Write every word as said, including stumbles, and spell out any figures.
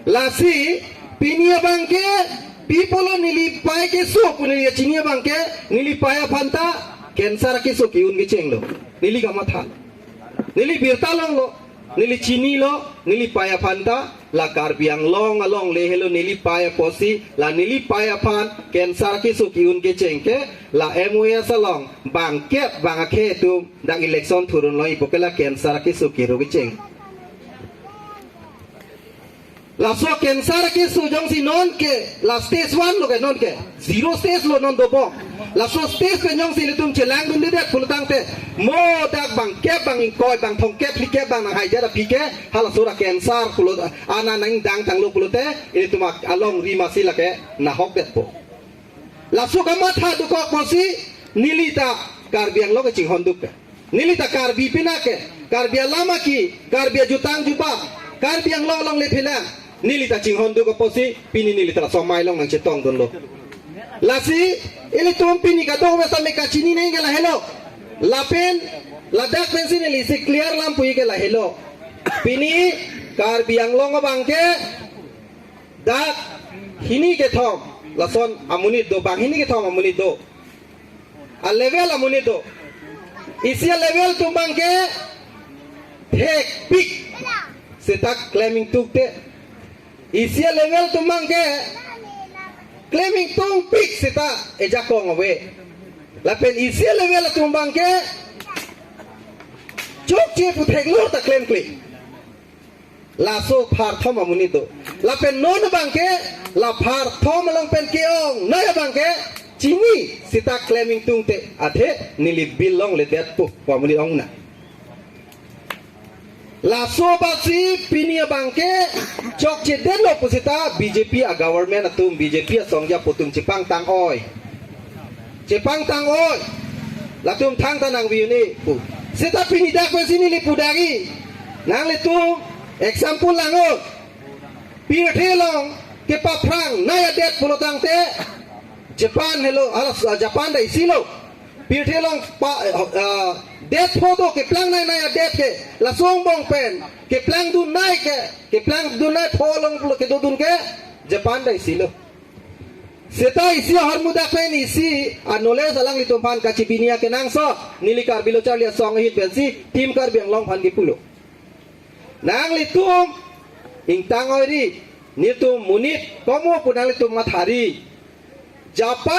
Lasi pini abangke pi pulo neli pei keso pu neli chini abangke neli pei aphan ta cancer keso ki-un kecheng lo. Neli kamatha. Neli birta longlo. Neli chinilo, neli pei aphan ta la Karbi Anglong alongle helo neli pei apotsi, la neli pei aphan cancer keso ki-un kecheng ke la M O S along bangkep bang akhei atum dak election thurun lo ipo ke la cancer keso kiro kecheng. Laso cancer keso jongsi non ke la stage one lo ke, non ke zero stage lo non dobom. Laso stage pen jongsi ilitum chelangdundedet pulotangte mo dak bangkep bang ingkoi bang thomkep phlikep bang nanghaidet aphi ke halaso ra cancer pulo, ana nangdang tanglo pulote ilitum alongri masi lake nahokdetpo. Laso kamatha dokok apotsi neli ta Karbi Anglong kachinghon duk ke. Neli ta Karbi pina ke, Karbi alam aki, Karbi ajutang jubab, Karbi Anglong alongle pina, neli ta chinghon duk apotsi pini neli ta somai along nangchetongdunlo. Lasi ilitum pini kadokave same kachini nangke lahelo. Lapen ladak pensi neli si clear lam puji ke lahelo. Pini Karbi Anglong abangke dak hini kethom lason amonit do, bang hini kethom amonit do. A level amonit do. Isi a level atum abangke thekpik seta klem ingtungte. Isi a level atum abangke klem ingtungpik seta ejakong ave. Lapen isi a level atum abangke chokche pu theklor ta klemkle. Laso pharthom amonit do. Lapen non abangke la pharthom along pen ke-ongnei abangke chini seta klem ingtungte athe neli bill longledetpo pu amonit ong na. Laso apotsi pini abangke chokchedetlo pu seta B J P a government atum, B J P asong apo atum chepangtang-oi. Chepangtang-oi. Latum thangta nangvi un-e pu. Seta pini dak pensi neli pu dagi. Nanglitum example lang-o. Pirthe along kepaphrang nai adet pulotangte Japan helo, alas, ah, Japan ta isi lo. Pirthe along pa, ah, det pho do keplang nai nai adet ke, laso angbong pen keplangdun nai ke, keplangdun nai pho along pulo kedodun ke Japan ta isi lo. Seta isi ahormu dak pen isi a-knowledge alanglitum aphan kachibi nangji kenangsot, neli Karbi Lo Charli Asong ahin pensi Team Karbi Anglong aphan kipulo. Nanglitum ingtang-oi ri, nelitum monit komo pu nanglitum mathari. Japan